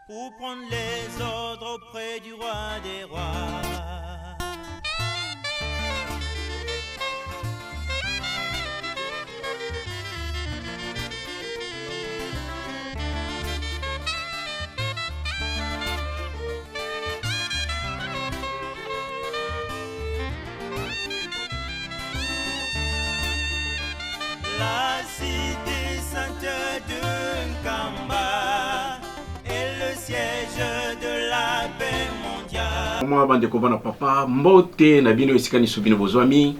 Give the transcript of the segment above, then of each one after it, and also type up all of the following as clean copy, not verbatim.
Pour prendre les ordres auprès du roi des rois. La cité sainte de Nkamba est le siège de la paix mondiale. Mwa bandeko bana papa, mbote na bino esika niso bino bozwami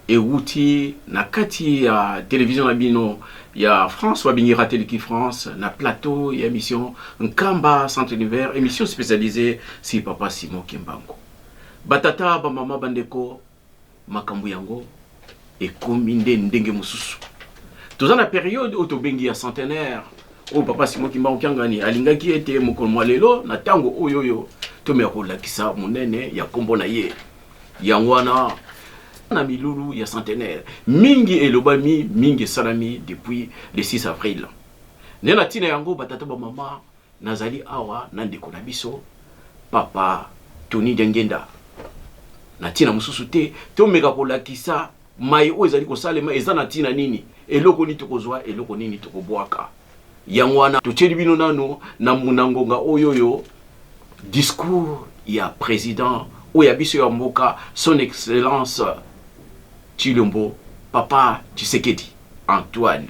ewuti na kati ya television na bino ya France babingi Rateliki France na plateau ya émission Nkamba Centre Univers, émission spécialisée si papa Simon Kimbangu. Batata, bamama, bandeko, makambo yango ekomi nde ndenge mosusu. Toza na periode oyo tobengi ya centenaire oyo papa Simon Kimbangu Kiangani alingaki ete mokolo mwa lelo na ntango oyo oyo tomeka kolakisa monene ya nkombo na ye. Yango wana na milulu ya centenaire mingi elobami, mingi esalami depuis le 6 avril. Nde na ntina yango batata bamama, nazali awa na ndeko na biso papa Tony Diangenda na ntina mosusu te, tomeka kolakisa mai oyo ezali kosalema eza na ntina nini, eloko nini tokozwa, eloko nini tokobwaka. Yango wana totieli bino nano na ngonga oyo oyo discours ya président oyo ya biso ya mboka, son excellence Tshilombo papa Tshisekedi Antoine.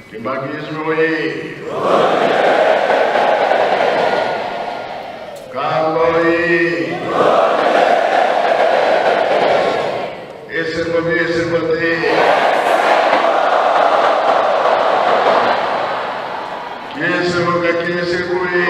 Kimbanguisme oye! Nkamba oye! Esengo bi esengo te! Kiesengo ka kiesengo ye!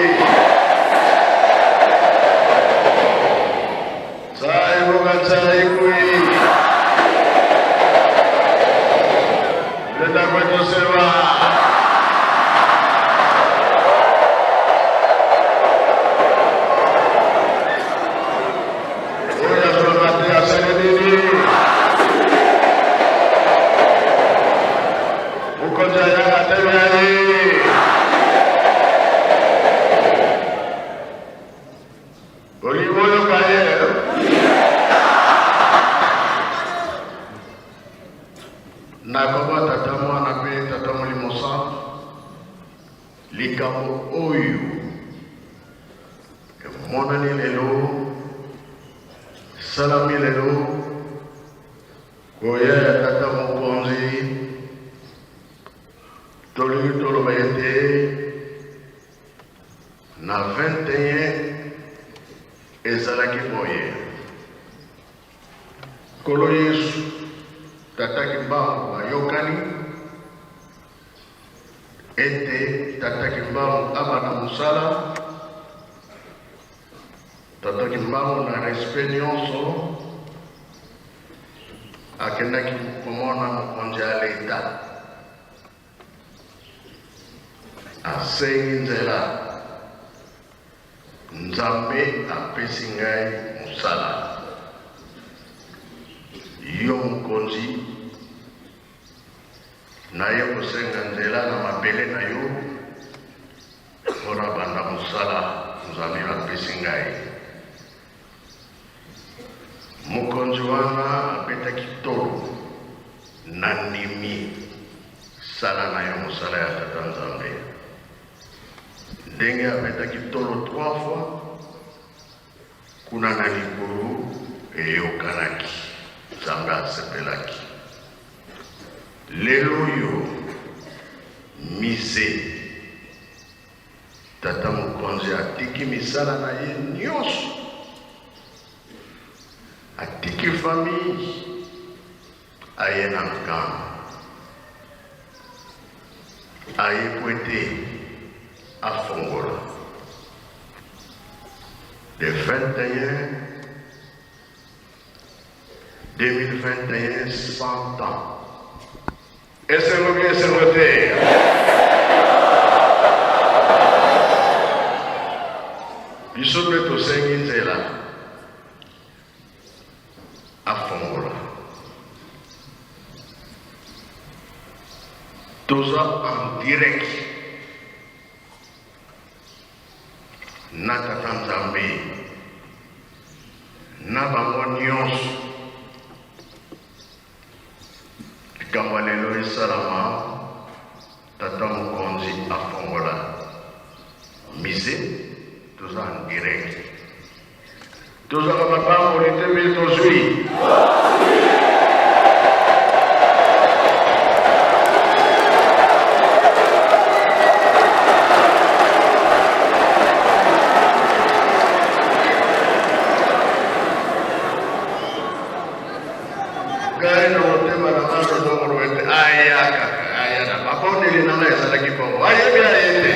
Bolingo oyoka ye. Na kombo Tata Mwana mpe Tata Molimo Santu, likambo oyo emonani lelo, esalami lelo, koya ya Tata Mokonzi, tolingi toloba ete Na 21 ezalaki boye, Nkolo Yesu, Tata Kimbangu bayokani ete Tata Kimbangu abanda mosala. Tata Kimbangu na respect nyonso akendaki komona mokonzi ya leta. Asengi nzela, Nzambe apesi ngai mosala. Yo mokonzi, naye kosenga nzela na mabele na yo mpo nabanda mosala Nzambe apesi ngai. Mokonzi wana abetaki tolo, Nandimi, sala na yo mosala ya Tata Nzambe. Ndenge abetaki tolo trois fois, kuna na likolo eyokanaki, Nzambe asepelaki. Lelo oyo musee Tata mokonzi atiki misala na ye nyonso, atiki famille, aye na Nkamba, aye po ete afongola. Le 21 2021 100 ans. Esengo bi esengo te. Biso mpe tosengi nzela afongola. Toza en direct na Tata Nzambe na bango nyonso. Likambo ya lelo esalama, Tata Mokonzi afongola musee, toza en direct. Tozwaka mapamboli te mpe tozwi. Ngai na motema na ngai naza koloba ete aya kaka aya na mabondeli na ngai ezalaki bongo ayebi aye te.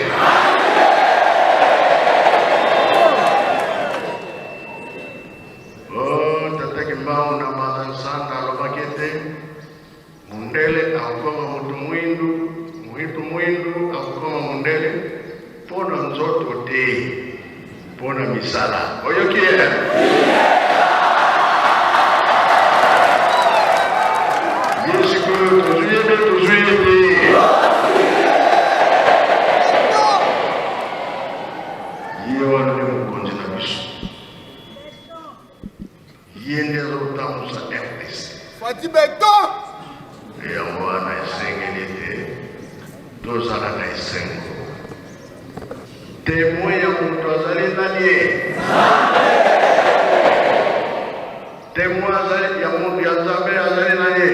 Oh, tata Kimbangu na Mbanza Nsanda alobaki ete mundele akokoma moto mwindu, moto mwindu akokoma mundele mpo na nzoto te, mpo na misala. Oyoki ye? Ye sikoyo tozwi ye mpe tozwi ye te. Ye wana nde mokonzi na biso, ye nde azotambusa RDC. Fatshi Beton! Yango wana esengeli ete tozala na esengo. Temoin ya moto azali nani ye? Temoin azali ya moto ya Nzambe azali na ye?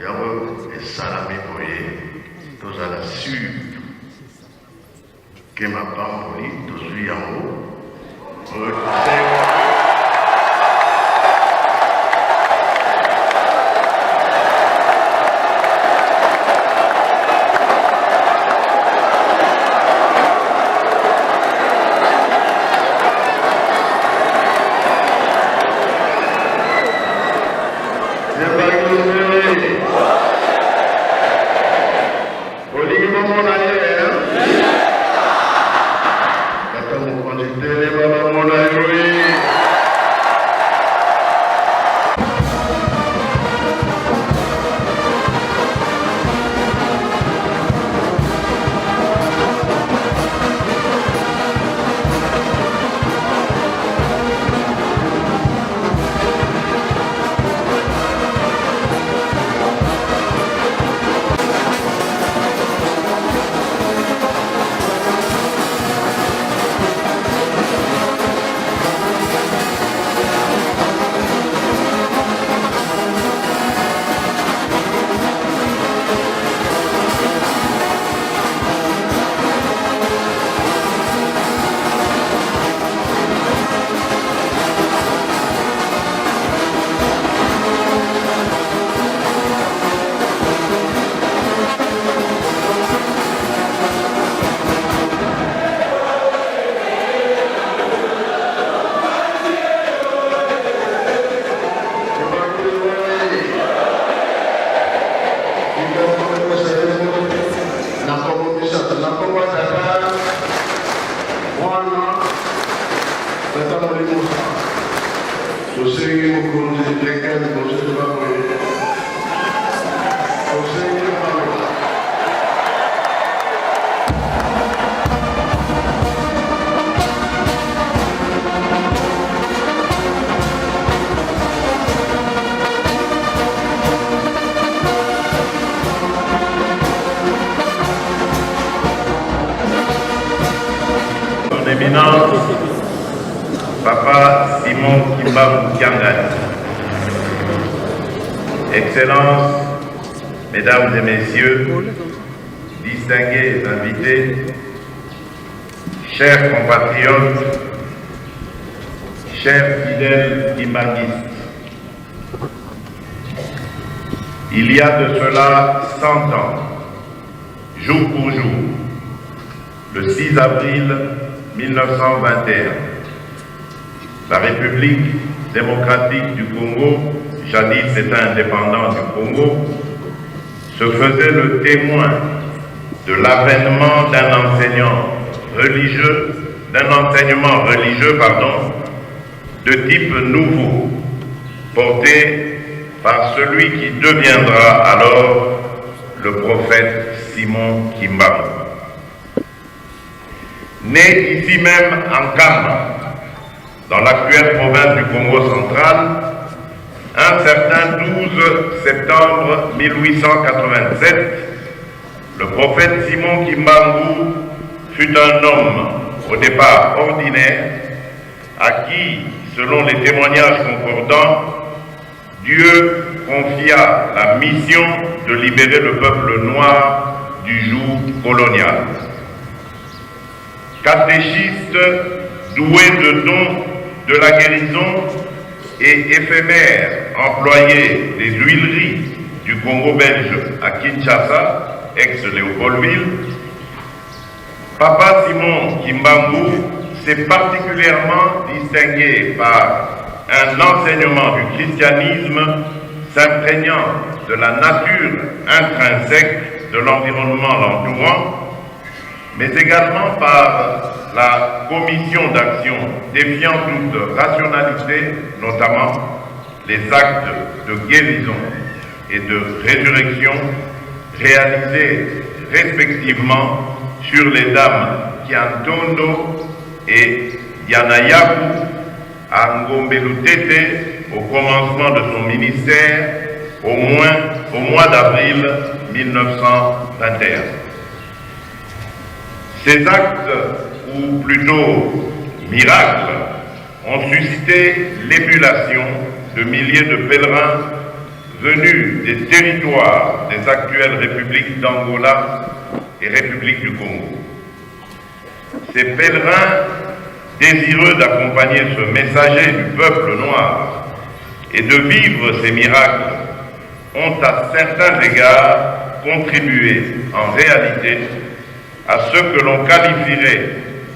Yango esalami boye tozala sur ke mapamboli tozwi yango oyo tosenga. Olingi bomona ye? Tata mokonzi telema bamona yo ye. Tosengi mokonzi leka liboso toba boye tosengi maloba. Son Éminence, Papa Simon Kimbangu Kiangani, Excellences, Mesdames et Messieurs, distingués invités, chers compatriotes, chers fidèles kimbanguistes, il y a de cela 100 ans, jour pour jour, le 6 avril 1921, la République démocratique du Congo, jadis État indépendant du Congo, se faisait le témoin de l'avènement d'un enseignant religieux, d'un enseignement religieux, pardon, de type nouveau, porté par celui qui deviendra alors le prophète Simon Kimbangu. Né ici même en Kamba, dans l'actuelle province du Congo central, un certain 12 septembre 1887, le prophète Simon Kimbangu fut un homme au départ ordinaire à qui, selon les témoignages concordants, Dieu confia la mission de libérer le peuple noir du joug colonial. Catéchiste doué de dons de la guérison et éphémère employé des huileries du Congo belge à Kinshasa, ex-Léopoldville, Papa Simon Kimbangu s'est particulièrement distingué par un enseignement du christianisme s'imprégnant de la nature intrinsèque de l'environnement l'entourant, mais également par la commission d'action défiant toute rationalité, notamment les actes de guérison et de résurrection réalisés respectivement sur les dames Kiantondo et Yanayaku à Ngombelutete au commencement de son ministère au, moins, au mois d'avril 1921. Ces actes, ou plutôt miracles, ont suscité l'émulation de milliers de pèlerins venus des territoires des actuelles républiques d'Angola et République du Congo. Ces pèlerins, désireux d'accompagner ce messager du peuple noir et de vivre ces miracles, ont à certains égards contribué en réalité à ce que l'on qualifierait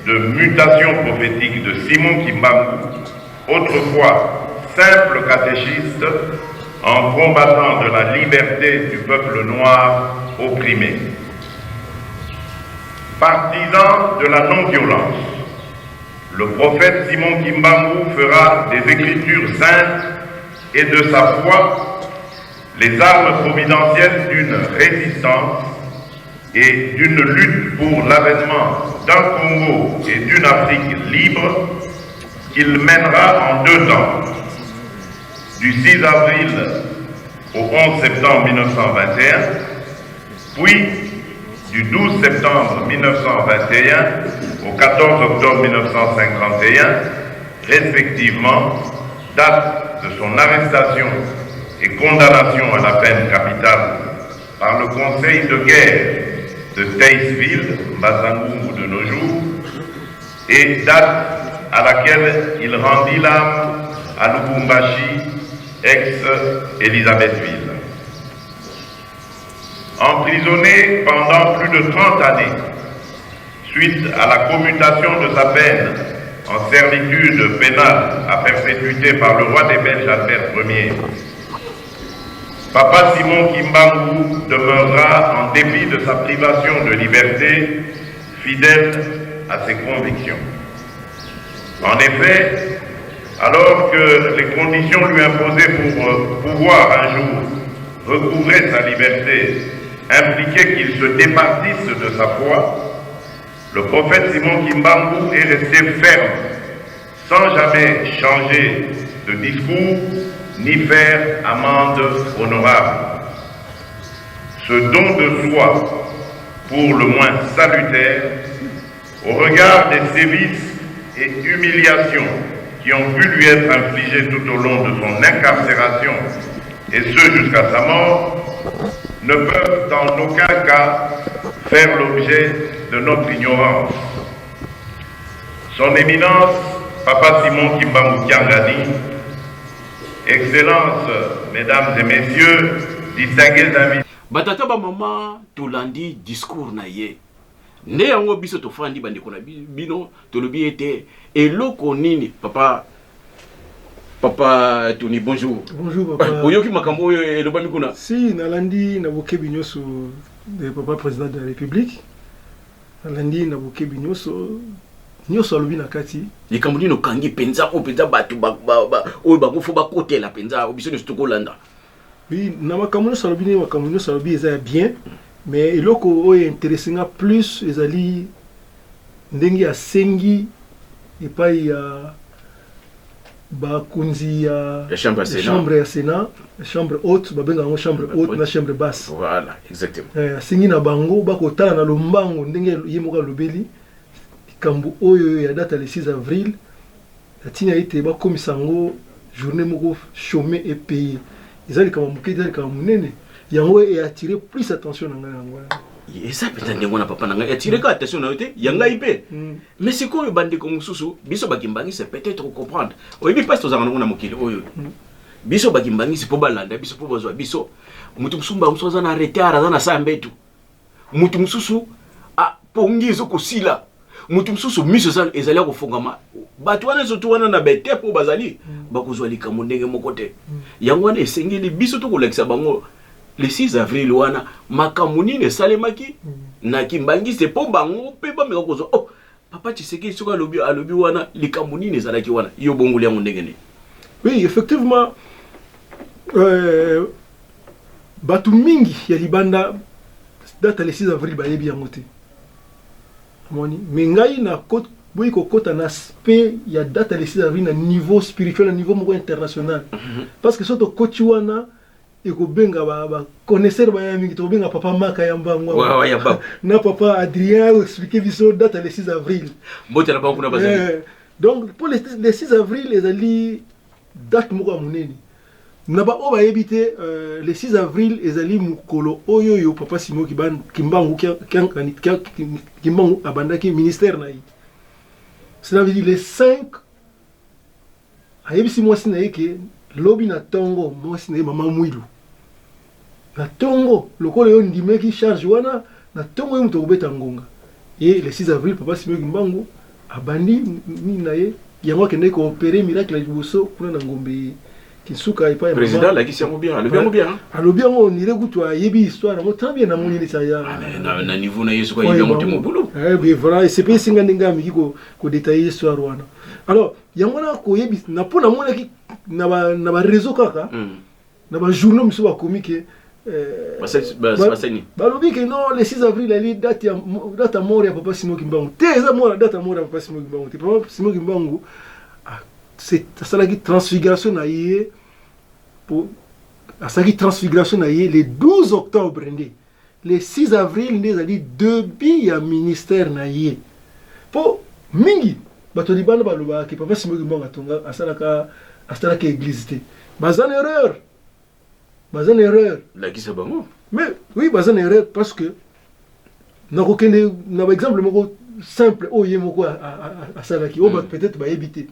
de mutation prophétique de Simon Kimbangu, autrefois simple catéchiste, en combattant de la liberté du peuple noir opprimé. Partisan de la non-violence, le prophète Simon Kimbangu fera des écritures saintes et de sa foi les armes providentielles d'une résistance et d'une lutte pour l'avènement d'un Congo et d'une Afrique libre qu'il mènera en deux temps, du 6 avril au 11 septembre 1921, puis du 12 septembre 1921 au 14 octobre 1951, respectivement, date de son arrestation et condamnation à la peine capitale par le Conseil de guerre de Thaïsville, Mbanza-Ngungu de nos jours, et date à laquelle il rendit l'âme à Lubumbashi, ex-Élisabethville. Emprisonné pendant plus de 30 années, suite à la commutation de sa peine en servitude pénale à perpétuité par le roi des Belges Albert Ier, Papa Simon Kimbangu demeurera, en dépit de sa privation de liberté, fidèle à ses convictions. En effet, alors que les conditions lui imposées pour euh, pouvoir un jour recouvrer sa liberté impliquaient qu'il se départisse de sa foi, le prophète Simon Kimbangu est resté ferme, sans jamais changer de discours ni faire amende honorable. Ce don de soi, pour le moins salutaire, au regard des sévices et humiliations qui ont pu lui être infligées tout au long de son incarcération, et ce jusqu'à sa mort, ne peuvent en aucun cas faire l'objet de notre ignorance. Son éminence, Papa Simon Kimbangu Kiangani, Excellence, Mesdames et Messieurs, distingués invités. Batata ba mama tolandi discours na ye. Nde yango biso tofandi, bandeko na bino, tolobi ete eloko nini. Papa, papa Tony, bonjour. Bonjour, papa. Oyoki makambo oyo elobami kuna? Si, nalandi na bokebi nyonso de papa président de la République. Nalandi na bokebi nyonso, nyonso alobi na kati. Likambo nini okangi mpenza, oyo mpenza bato oyo bango fo bakotela mpenza, biso nyonso tokolanda? Oui, na makambo nyonso alobi, ndenge makambo nyonso alobi eza ya bien, mais eloko oyo intéresse nga plus ezali ndenge asengi epai ya bakonzi ya Ya chambre ya Sénat. Chambre ya Sénat, chambre haute, babengaka yango chambre haute na chambre basse. Voilà, exactement. Asengi na bango bakotala na lombango ndenge ye moko alobeli likambo oyo ya date ya le 6 avril, na ntina ete bakomisa yango journée moko chômée et payée. Eza likambo moke, eza likambo monene. Yango eattire plus attention na ngai, yango wana. Eza mpenza ndenge wana, papa na ngai. Attireka attention na yo te, ya ngai mpe. Mais sikoyo, bandeko mosusu, biso bakimbangisi, peut-être comprendre, oyebi mpasi tozalaka nango na mokili oyo. Biso bakimbangisi, mpo balanda biso, mpo bazwa biso, motu mosusu, mbala mosusu aza na retard, aza na sa mbetu, motu mosusu apongi ezokosila, motu mosusu miso ezali ya kofungama. Bato wana surtout wana na bete mpo bazali bakozwa likambo ndenge moko te. Yango wana esengeli biso tokolakisa bango le 6 avril wana makambo nini esalemaki na Kimbangisi, mpo bango mpe bameka kozwa: oh, papa Tshisekedi soki alobi, alobi wana likambo nini ezalaki wana. Yo bongoli yango ndenge nini? Oui, effectivement, bato mingi ya libanda, date le 6 avril bayebi yango te. Omoni, mais ngai na boyi kokɔta na aspect ya date le 6 avril na niveau spirituel, na niveau moko international, parce que so tokoti wana, ekobenga baconnaisseur baya mingi. Tokobenga papa Maka ya Mbango na papa Adrien explique biso date le 6 avril. Mbote na bango kuna bazali. Donc mpo le 6 avril ezali date moko ya monene na baoyo bayebi te. Le 6 avril ezali mokolo oyo oyo papa Simon Kimbangu Kimbangu abandaki ministère na ye. Cela veut dire le 5 ayebisi mwasi na ye ke lobi na ntongo, mwasi na ye mama Mwilu, na ntongo lokola yo ndimeki charge wana, na ntongo yo moto akobeta ngonga. E le 6 avril papa Simon Kimbangu abandi nini na ye. Yango akendaki koopérer miracle ya liboso kuna na Ngombe Kinsuka epai ya président. Alakisi yango bien, alobi yango bien. Alobi yango onire kutu ayebi histoire yango très bien. Namoni neti aya na niveau na ye, soki ayebi yango te, mobulu. Voilà, esepelisi nga ndenge amiki kodétailler histoire wana. Alors yango wana koyebi na mpo namonaki na baréseau kaka, na bajournaux mosusu bakomi ke balobi ke non, le 6 avril ali date ya date ya mort ya papa Simon Kimbangu te. Eza mort, date ya mort ya papa Simon Kimbangu te. Papa Simon Kimbangu asalaki transfiguration na ye, po asalaki transfiguration na ye le 12 octobre. Nde le 6 avril nde ezali début ya ministère na ye. Mpo mingi bato libanda balobaka ke papa Simon Kimbangu atonga, asalaka église te. Baza na erreur, baza na erreur. Lakisa bango. Mais oui, baza na erreur, parce que nakokende na baexemple moko simple oyo ye moko asalaki, oyo bato peut-être bayebi te.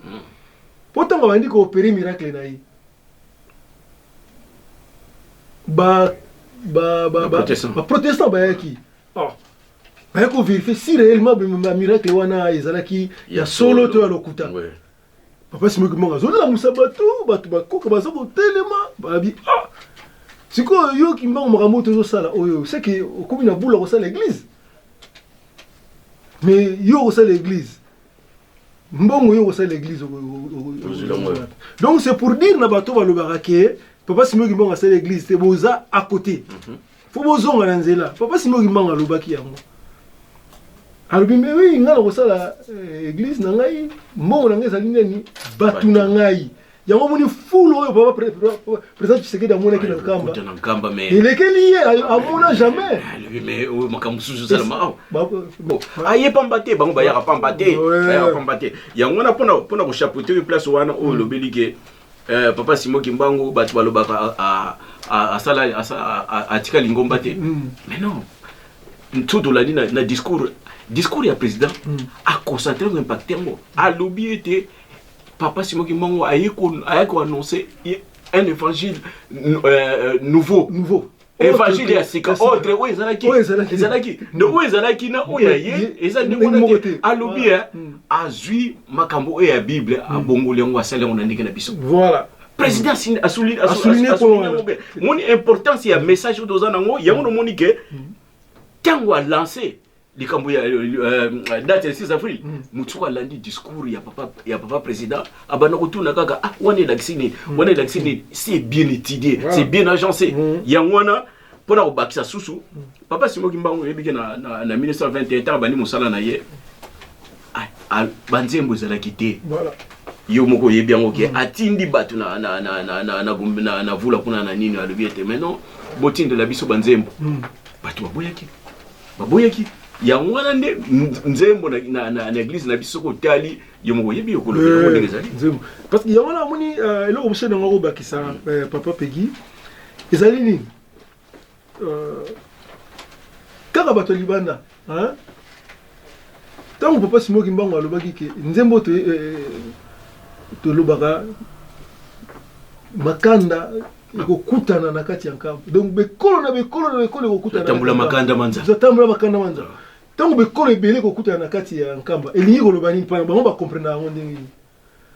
Mpo ntango abandi koopérer miracle na ye, baprotestant bayaki, oh, bayaki kovérifier si réellement bamiracle wana ezalaki ya solo to ya lokuta. Papa Simon Kimbangu azolamusa bato, bato bakoka baza kotelema, balobi: ah, sikoyo yo Kimbangu, makambo oyo tozosala oyo, seke okomi na bula kosala église. Mais yo okosala église, mbongo yo okosala église? Donc c'est pour dire na bato balobaka ke papa Simon Kimbangu asala église te, boza à côté, fo bozonga na nzela. Papa Simon Kimbangu alobaki yango, alobi: mais oui, ngai na kosala église na ngai, mbongo na ngai ezali nani? Bato na ngai. Yango omoni foule oyo papa président Tshisekedi amonaki na Nkamba, elekeli ye amona jamais. Makambo mosusu esalama awa, aye pamba te, bango bayaka pamba te, bayaka pamba te. Yango wana mpona kochapeauter oyo place wana oyo olobeli ke papa Simon Kimbangu, bato balobaka asala atika lingomba te. Mais non, so tolandi na discours ya président, aconcentrer yango, impact yango, alobi ete papa Simon Kimbangu aye koannoncer un évangile nouveau. Nouveau. Évangile ya sika, autre oyo ezalaki. Oyo ezalaki. Ezalaki donc oyo ezalaki na oyo ya ye eza ndenge Ndenge moko wana te. te. Alobi azwi makambo oyo ya Bible, abongoli yango, asali yango na ndenge na biso. Président Asouligné asouligné point yango bien. Moni importance ya message oyo toza nango, yango nomoni ke ntango alance likambo ya date ya 6 avril, motu soko alandi discours ya papa président, abanda kotuna kaka: ah, wana elakisi nini? Wana elakisi nini? C'est bien étudié, c'est bien agencé. Yango wana, mpona kobakisa susu, papa Simon Kimbangu, oyebi ke na 1921, ntango abandi mosala na ye, banzembo ezalaki te. Yo moko oyebi yango ke atindi bato na vula kuna na nini, alobi ete: mais non, botindela biso banzembo. Bato baboyaki. Yango wana nde nzembo na église na biso. Soki otali, yo moko oyebi, okolobela yango ndenge ezali. Nzembo, parce que yango wana amoni eloko mosusu nango akobakisa, papa Pegi, ezali nini? Kaka bato ya libanda, hein? Ntango papa Simon Kimbangu alobaki ke nzembo tolobaka makanda ekokutana na kati ya Nkamba, donc bekolo na bekolo na bekolo ekokutana na Tambola kati ya Nkamba. Makanda manza. Tambola makanda manza. Ntango bekolo ebele ekokutana na kati ya Nkamba, elingi koloba nini? Mpana bango bacomprendre yango ndenge nini?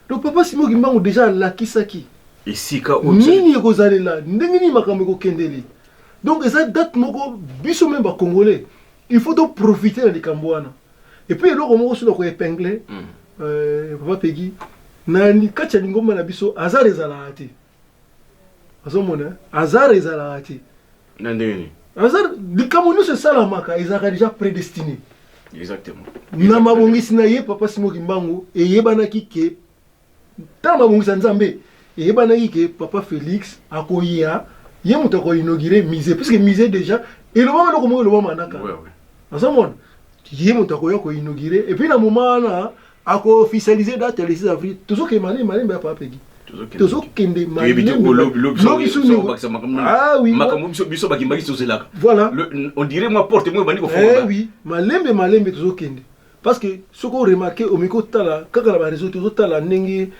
Donc papa Simon Kimbangu déjà alakisaki esika oyo nini ekozalela, ndenge nini makambo ekokendeli. Donc eza date moko biso même bacongolais, il faut toprofite na likambo wana. Et puis eloko moko so na koépingler, papa Pegi, na kati ya lingomba na biso, hasard ezalaka te. Azomona, hasard ezalaka te. Na ndenge nini? Hasard, likambo nyonso esalamaka ezalaka déjà prédestiné. Exactement. Na mabongisi na ye, papa Simon Kimbangu, eyebanaki ke ntango mabongisi ya Nzambe, eyebanaki ke papa Félix akoya, ye moto akoinaugure musée, puisque musée déjà elobama, eloko moko elobama naka. Azomona, ye moto akoya koinaugure, et puis na moment wana akoofficialize date ya le 6 avril. Tozokende malembe malembe ya papa Pegi, tozokende. Toyebi te lobi lobi. Lobi soki obakisa makambo. Ah oui. Makambo biso bakimbaki tozelaka. Voilà. On dirait mwa porte moko ebandi Eh kofongola. Oui, malembe malembe tozokende, parce que soki oremarke, omeki otala kaka na baréseau, tozotala ndenge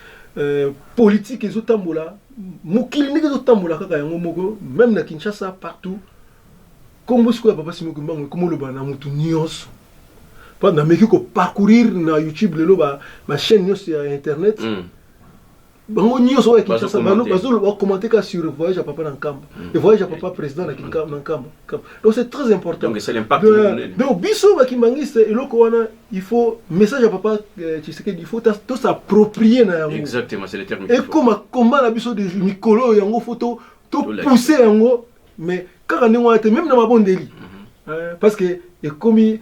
politique ezotambola, mokili ndenge ezotambola kaka yango moko, même na Kinshasa, partout. Kombo sikoyo ya papa Simon Kimbangu ekoma oloba na motu nyonso. Mpo nameki koparcourir na YouTube lelo bachaîne nyonso ya internet, bango nyonso oyo ya Kinshasa Bazocommenter. bazocommenter kaka sur voyage ya papa na Nkamba et voyage ya papa président na Nkamba. Donc c'est très important. Donc esali impact Donc, monene. donc biso bakimbangiste, eloko wana, il faut message ya papa Tshisekedi, il faut tos'approprier na yango. Exactement, c'est le terme qu'il faut. Ekoma komba na biso de mikolo oyo, yango faut Tolakisa. topousse yango, mais kaka ndenge wana te, même na mabondeli. Parce que ekomi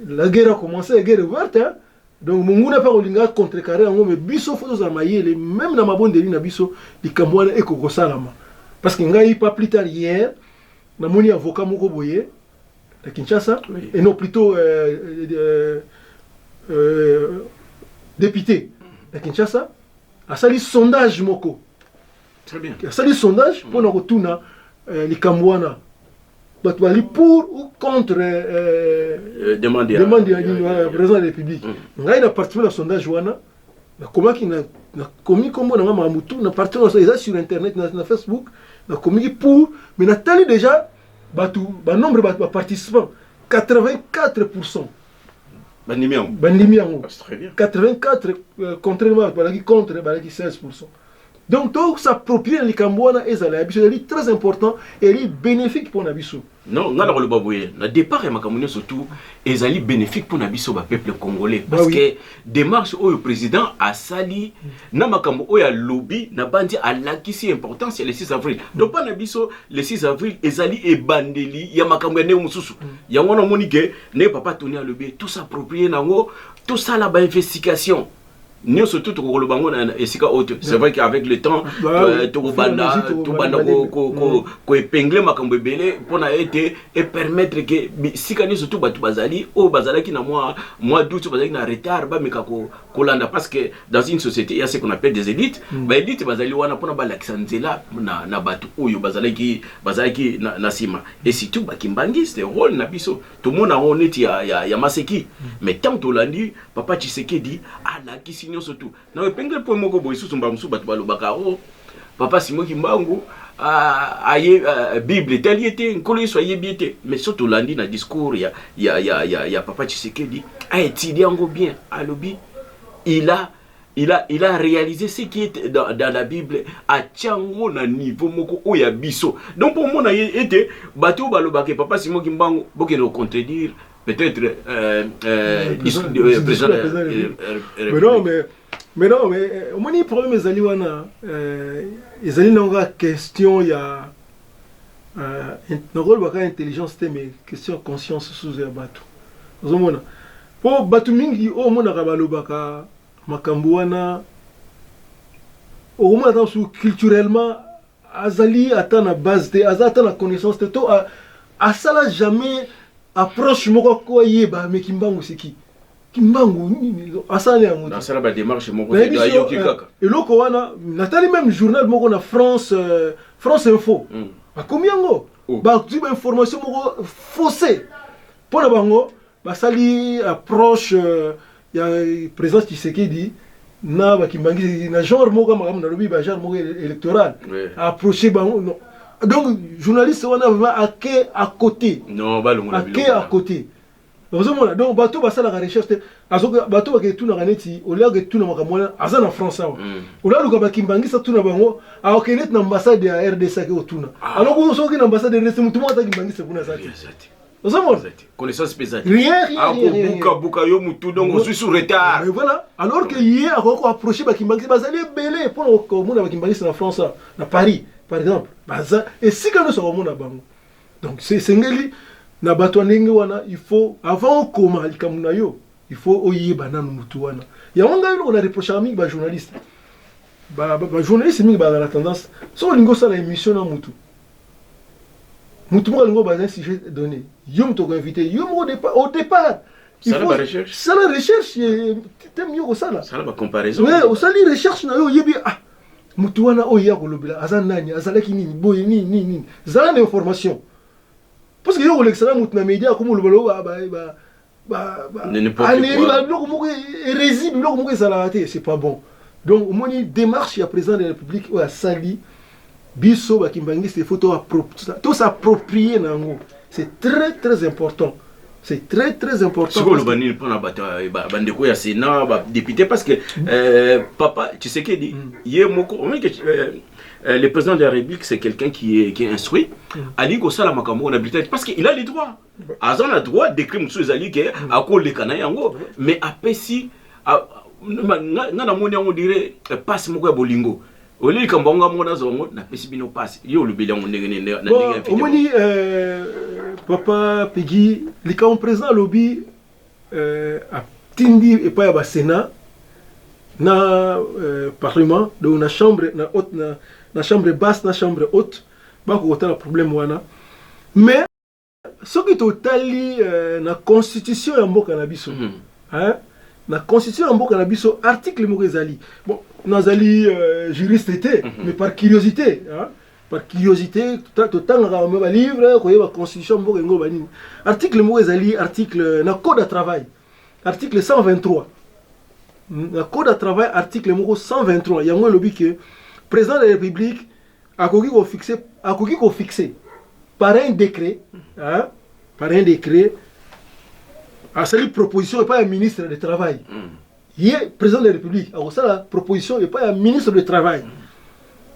la guerre a commencé, la guerre est ouverte, hein? Donc monguna mpe akolinga contrecarrer yango, mais biso faut tozala mayele, même na mabondeli na biso, likambo wana ekokosalama. Parce que ngai, pas plus tard hier, namoni avocat moko boye na Kinshasa, et non, plutôt député na Kinshasa, asali sondage moko. Très bien. Asali sondage mpona kotuna likambo wana, bato bali pour ou contre demande demande ya nini wana ya président de la République. Ngai na participe na sondage wana, nakomaki, nakomi nkombo na nga, makambo tu na participe na, eza sur internet, na Facebook. Nakomiki pour, mais natali déjà bato, banombre bato baparticipant, 84 Bandimi yango. Bandimi yango. Ah, c'est très bien. 84, contrairement bato balaki contre, balaki 16. Donc tos'approprie na likambo wana, ezala ya biso, ezali très important, ezali bénéfique mpo na biso. Non, nga na koloba boye: na départ ya makambo nyonso tu, ezali bénéfique mpona biso bapeuple congolais, parce que démarche oyo président asali na makambo oyo alobi na bandi, alakisi importance ya le 6 avril. Donc mpa na biso, le 6 avril ezali ebandeli ya makambo ya ndenge mosusu. Yango wana omoni ke ndenge papa Tony alobi, tos'approprie nango, tosala bainvestigation nyonso tu, tokokoloba yango na esika oyo te. C'est vrai qu'avec le temps, Bah oui. tokobanda Au fur et à mesure, tobanda malembe. Koépingler makambo ebele mpona ete epermettre ke bisika nyonso tu bato bazali, oyo bazalaki na mwa doute, bazalaki na retard, bameka kolanda. Parce que dans une société, il y a ce qu'on appelle des élites. Baélite bazali wana mpona balakisa nzela na bato oyo bazalaki na nsima, et surtout bakimbangiste, rôle na biso tomona yango neti ya maseki. Mais ntango tolandi papa Tshisekedi, alakisi nyonso tu na epengele. Po moko boye susu, mbala mosusu bato balobaka o Papa Simon Kimbangu aye Bible etali ye te, Nkolo Yesu ayebi ye te. Mais so tolandi na discours ya papa Tshisekedi, aétudie yango bien, alobi il a réalisé ce qui est dans la Bible, atia yango na niveau moko oyo ya biso. Donc mpo omona ye ete bato oyo balobaka papa Simon Kimbangu, bokende kocontredire peut-être président Mais non, mais omoni, problème ezali wana, ezali nango kaka question ya nakoloba kaka intelligence te, mais question ya conscience susu ya bato. Ozomona, mpo bato mingi oyo omonaka balobaka makambo wana, okomona ata mosusu culturellement azali ata na base te, aza ata na connaissance te, to asala jamais approche moko ako ayeba me Kimbangu seki Kimbangu nini, asala yango te. Asala badémarche moko te, ayoki kaka. Eloko wana, natali même journal moko na France, France Info, bakomi yango. Bazwi bainformation moko faussé mpo na bango, basali approche ya président Tshisekedi na bakimbangisi na genre moko makambo nalobi, ba genre moko électoral, approché bango. Non, donc journaliste wana vraiment ake à côté. Non, balongola. Ake à côté. Ozomona, donc bato basalaka recherche te, bato bakende tunaka neti oliaka etuna makambo wana, aza na France awa, olaluka bakimbangisa, tuna bango, akokende neti na ambassade ya RDC, ake kotuna. Alors soki na ambassade ya RDC, motu moko aza kimbangisa kuna aza te. Ozomona? Connaissance mpe eza te. Rien, rien. Akobukabuka yo mutu, donc ozwi sur retard. Mais voilà, alors que ye akoki koapproche bakimbangisi, bazali ebele mpona komona bakimbangisi na France, na Paris par exemple, baza esika nyonso akomona bango. Donc esengeli na bato ya ndenge wana, il faut avant okoma likambo na yo, il faut oyeba nanu mutu wana. Yango ngai eloko na reprochaka mingi bajournaliste, bajournaliste mingi bazala na tendance, soki olingi osala émission na mutu, mutu moko alingi obaza un sujet donné, yo moto okoinvite yo moko au départ. Sala ba recherche. Sala recherche teme yo kosala. Sala bacomparaison. Osali recherche na yo, oyebi ah mutu wana oyo ya kolobela aza nani, azalaki nini, boye nini nini nini, zala na information, parce que yo kolekisaka mutu na média akomi oloba N'importe quoi. Biloko moko hérésie, biloko moko ezalaka te, c'est pas bon. Donc omoni démarche ya président de la République oyo asali, biso bakimbangiste, il faut tos'approprier na yango. C'est très très important, c'est très très important. Sikoyo oloba nini mpona bato bandeko ya Sénat, badéputé? Parce que papa Tshisekedi ye moko omoni ke le président de la République, c'est quelqu'un qui est instruit, alingi kosala makambo oyo na habilité, parce que il a les droits, aza na droit. Décret mosusu ezali ke akoleka na yango, mais apesi nga namoni yango dire passe moko ya bolingo olie likambo yango, nga moko nazwa yango, napesi bino passe. Yo olobeli yango ndenge nini na ndenge ya Omoni, papa Pegi, likambo président alobi, atindi epai ya basénat na parlement, donc na chambre na haute, na chambre basse, na chambre haute, bakokotala problème wana. Mais soki totali na constitution ya mboka na biso, hein, na constitution ya mboka na biso, article moko ezali, bon, nazali juriste te, mais par curiosité, hein, par curiosité totangaka me balivre koyeba constitution ya mboka yango banini. Article moko ezali, article na code ya travail, article 123 na code ya travail, article moko 123, yango elobi ke président de la République akoki kofixe par un décret, hein, par un décret, asali proposition epai ya ministre de travail. Ye président de la République akosala proposition epai ya ministre de travail,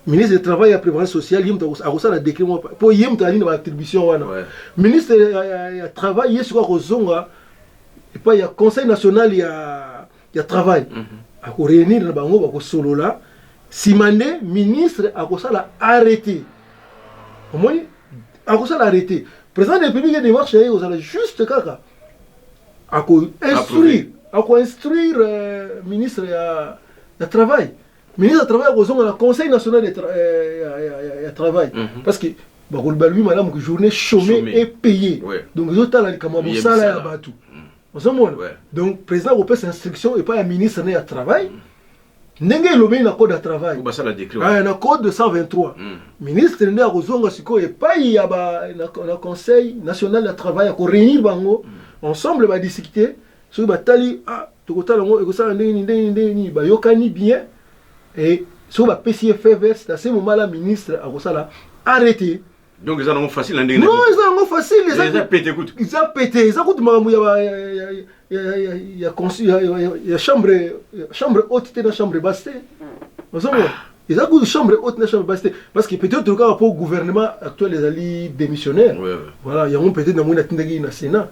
ministre de travail ya prévoyance sociale. Ye moto akosala décret moko mpo ye moto ali na baattribution wana. Ministre ya travail, ye sikoyo akozonga epai ya conseil national ya travail, akoréunir na bango, bakosolola. Nsima nde ministre akosala arrêté. Omoni, akosala arrêté. Président de la République, démarche ya ye kozala juste kaka akoinstruire ministre ya travail. Ministre ya travail akozonga na conseil national ya travail, parce que bakoloba lui malamu que journée chômée Chômée. Et payée. Donc ezotala likambo ya Ya mosala ya misala. bato. Ozomona? Donc président akopesa instruction epai ya ministre ne ya travail, ndenge elobeli na code ya travail. Po basala décret. Ah, na code 123. Ministre nde akozonga sikoyo epai ya na conseil national ya travail, akoréunir bango ensemble, badiscute. Soki batali, ah, tokotala yango ekosala ndenge nini, ndenge nini, ndenge nini, bayokani bien et Soki bapesi ye feu vert, c'est à ce moment là ministre akosala arrêté. Donc eza nango facile na ndenge? Non, eza yango facile. Eza pete kutu. Eza pete, eza kutu makambo ya chambre haute te na chambre basse te. Ozomona, eza kutu chambre haute na chambre basse te, parce que peut-être kaka mpo gouvernement actuel ezali démissionnaire. Voilà, yango peut-être namoni atindaki na Sénat,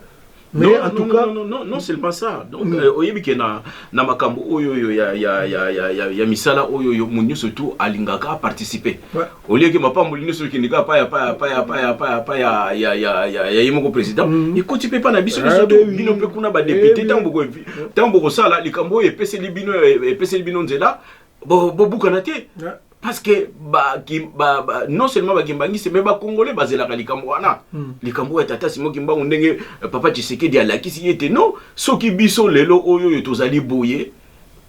mais Non, en non, tout non, cas non, non, non seulement ça. Donc oyebi ke na makambo oyo oyo ya misala oyo oyo, mo nyonso tu alingaka participer. Olieki mapamboli nyonso ekende kaka pa ya ye moko président, ekoti mpe pa na biso nyonso tu. Bino mpe kuna badéputé, ntango bokosala likambo oyo epeseli bino nzela, bobukana te, parce que ba, non seulement bakimbangisi, mais bacongolais bazelaka likambo wana, likambo oyo ya tata Simon Kimbangu, ndenge papa Tshisekedi alakisi ye ete non, soki biso lelo oyo oyo tozali boye,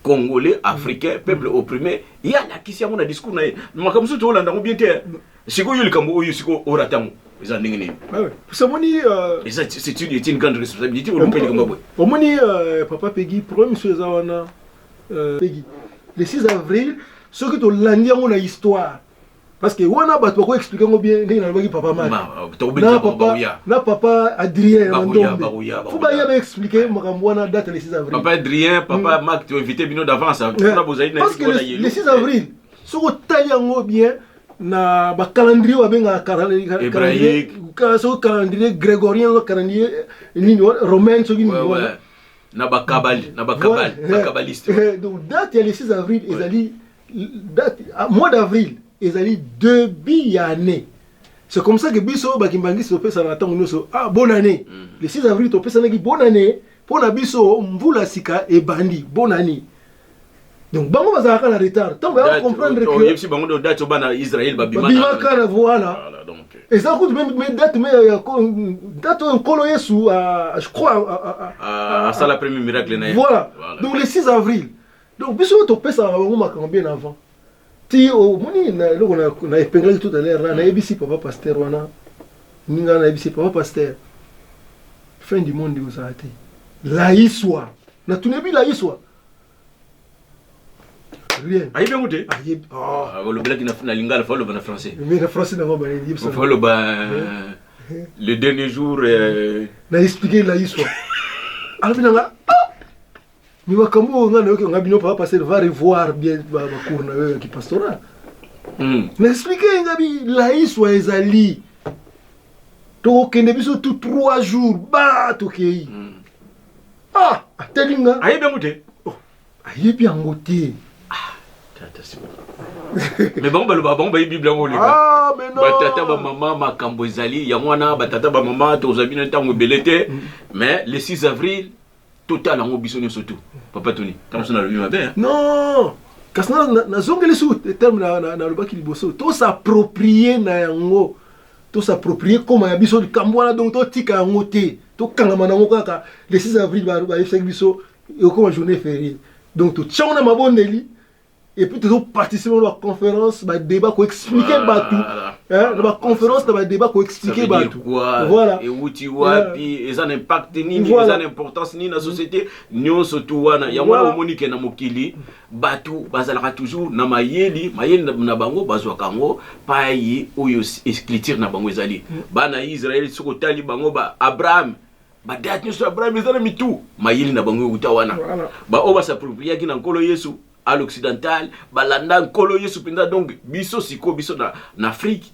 congolais, africain, peuple opprimé, ye alakisi yango na discours na ye. Makambo mosusu toolanda yango bien te. Sikoyo likambo oyo sikoyo orata yango eza ndenge nini? Parce omoni Eza, c'est une grande responsabilité olupe likambo boye. Omoni, papa Pegi, problème mosusu eza wana, Pegi, le 6 avril, soki tolandi yango na histoire, parce que wana bato bako expliquer yango bien ndenge nalobaki, papa Mark Tokobengisa na bango. Papa Bakoya. Na papa Adrien ya Bakoya, Mandombe. bakoya, Fo bakoya. baya baexpliquer makambo wana, date le 6 avril. Papa Adrien, papa Mark, toinvité bino d'avance mpona bozali na Parce que wana le 6 avril, soki otali yango bien na bacalendrier oyo babengaka Hébraïque. Soki calendrier grégorien, soki calendrier nini romaine, soki nini wana. Na bakabali, na bakabali, bakabaliste. Donc date ya le 6 avril ezali date, ah, mois d'avril ezali début ya année. C'est comme ça que biso bakimbangisi topesana na ntango nyonso, ah, bonne année. Le 6 avril topesanaki bonne année mpo na biso mvula sika ebandi, bonne année. Donc bango bazalaka na retard ntango baya comprendre que Oyebisi bango do date bana Israël babima. Babimaka na, voilà. Voilà, donc Eza kutu même date, me ya date oyo Nkolo Yesu, ah, je crois, ah, ah, ah, asala premier miracle na ye. Voilà. Donc le 6 avril, donc biso oyo topesaka bango makambo bien avant. Ti omoni na eloko na épinglaki tout à l'heure, na nayebisi papa pasteur wana, ninga nayebisi papa pasteur, fin du monde ozala te, laiswa natunebi laiswa rien. Ayebi yango te. Ayebi, oh. Ah, olobelaki na lingala, fa oloba na français. Mais na français nango banini, yebisa. Fa oloba le dernier jour. Na expliquer laiswa, alobi nanga, ah mais makambo oyo nga nayoki nga bino, papa pasteur va revoir bien bacours na yo ya kipastoral. Na expliquer nga bi laiswa ezali tokokende biso tu 3 jours ba tokei. Ah, ateli nga. Ayebi yango te. Ayebi yango te. Tata Simon. Mais bango baloba, bango bayebi Bible yango oleka. Ah, mais non. Batata, bamama, makambo ezali yango wana. Batata, bamama, tozwa bino ntango ebele te, mais le 6 avril totala yango biso nyonso tu. Papa Tony, ntango mosusu nalobi mabe, hein? Non, kasi nazongeli su terme nalobaki liboso, tos'approprier na yango, tos'approprier koma ya biso likambo wana. Donc totika yango te, tokangama nango kaka. Le 6 avril bayebisaki biso ekokoma journée fériée, donc totiango na mabondeli et puis tozoparticipe na baconférence, badébat, koexpliquer bato, hein, na baconférence, na badébat, koexpliquer bato. Voilà, euti wapi, eza na impact nini, eza na importance nini na société nyonso tu wana. Yango wana omoni ke na mokili bato bazalaka toujours na mayeli. Mayeli na bango bazwaka yango pai oyo écriture na bango ezali. Bana ya Israele, soki otali bango, ba Abraham, badate nyonso ya Abraham eza na mitu. Mayeli na bango euta wana. Baoyo bas'appropriaki na Nkolo Yesu à l'occidental, balanda Nkolo Yesu mpenza. Donc biso sikoyo, biso na Afrique,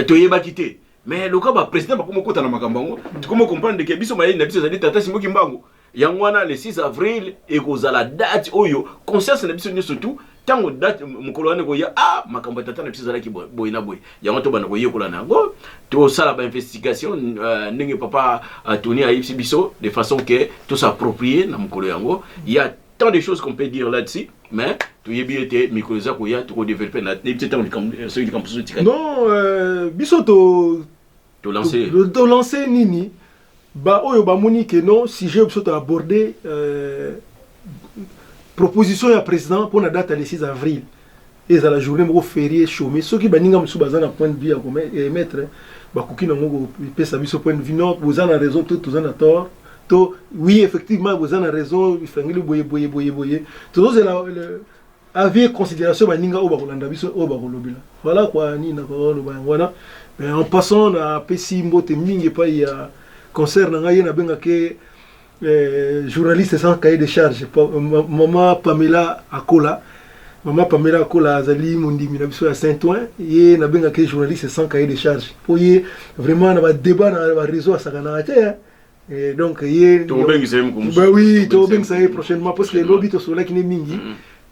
toyebaki te, mais loka baprésident bakoma okota na makambo yango, tokoma comprendre ke biso mayeli na biso ezali tata Simon Kimbangu. Yango wana le 6 avril ekozala date oyo conscience na biso nyonso tu, ntango date mokolo wana ekoya, ah, makambo ya tata na biso ezalaki boye na boye. Yango tobanda koyekola na yango, tosala bainvestigation ndenge papa Tony ayebisi biso, de façon ke tos'approprie na mokolo yango. Il y a tant de choses qu'on peut dire là-dessus, mais toyebi ete mikolo eza koya tokodévelopper. Na yebi te ntango soki likambo mosusu etikali. Non, biso to tolance. Tolance nini, baoyo bamoni ke non, sujet oyo biso toaborde, proposition ya président mpona date ya le 6 avril ezala journée moko férié chômé, soki baninga mosusu baza na point de vue ya koémettre, bakoki nango kopesa biso point de vue. Non, boza na raison to toza na tort, to oui, effectivement boza na raison, efangeli boye boye boye boye. Tozozela Avis considération baninga oyo bakolanda biso, oyo bakolobela. Voilà quoi, nini nakoloba yango wana. Mais en passant, napesi mbote mingi epai ya concert na ngai, ye nabengaki journaliste sans cahier de charge, mama Pamela Akola. Mama Pamela Akola azali mondimi na biso ya Saint Ouen. Ye nabengaki journaliste sans cahier de charge mpo ye vraiment na badébat na baréseau asakanaka te, hein. Et donc ye Tokobengisa ye moko mosusu. Bah oui, Tokobengisa tokobengisa ye ye prochainement parce que lobi tosololaki ne mingi.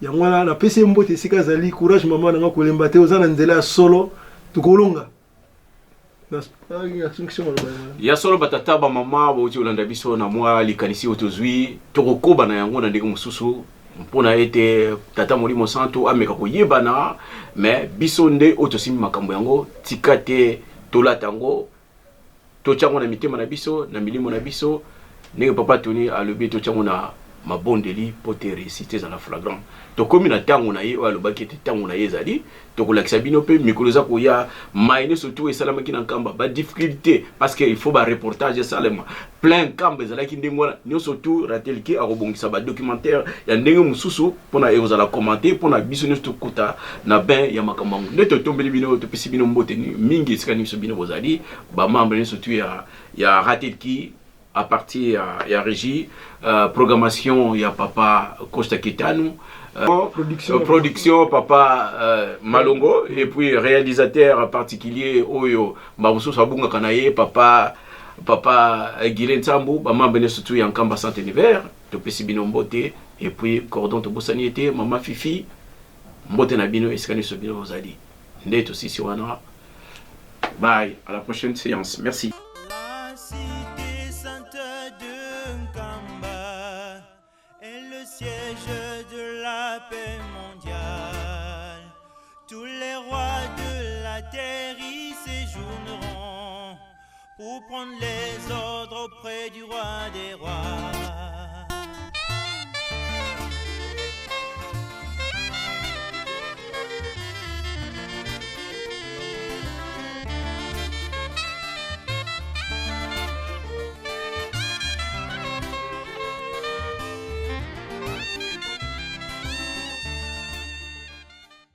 Yango wana napesi ye mbote esika azali. Courage mama nanga, kolemba te, oza na nzela ya solo, tokolonga. Nasungisi maloba yango wana. Ya solo, batata, bamama bauti kolanda biso na mwa likanisi oyo tozwi, tokokoba na yango na ndenge mosusu mpona ete Tata Molimo Santu ameka koyebana. Me biso nde oyo tosimbi makambo yango, tika te tolata yango, totya yango na mitema na biso, na milimo na biso, ndenge papa Tony alobi, totya yango na mabondeli mpo te réussite ezala flagrant. Tokómi na ntango na ye oyo alobaki ete ntango na ye ezali. Tokolakisa bino mpe mikolo eza koya mai nyonso tu esalamaki na Nkamba, badifficulté, parce que il faut bareportage esalema plein. Nkamba ezalaki ndenge wana nyonso tu. Ratelki akobongisa badocumentaire ya ndenge mosusu mpona ekozala commenté, mpona biso nyonso tokuta na bain ya makambo yango. Nde totombeli bino, topesi bino mbote mingi esika nyonso bino bozali, bamembre nyonso tu ya Ratelki, à partir ya régie, programmation ya papa Costa Ketanu, Production. Production papa Malongo, et puis réalisateur particulier oyo bamosusu abungaka na ye, papa Guilin Nsambu. Bamembre nyonso tu ya Nkamba Saint Univers, topesi bino mbote. Et puis cordon tobosani ete mama Fifi, mbote na bino esika nyonso bino bozali. Nde tosisi wana. Bye, à la prochaine séance, merci. La cité sainte de Nkamba est le siège de la paix mondiale. Tous les rois de la terre y séjourneront pour prendre les ordres auprès du roi des rois.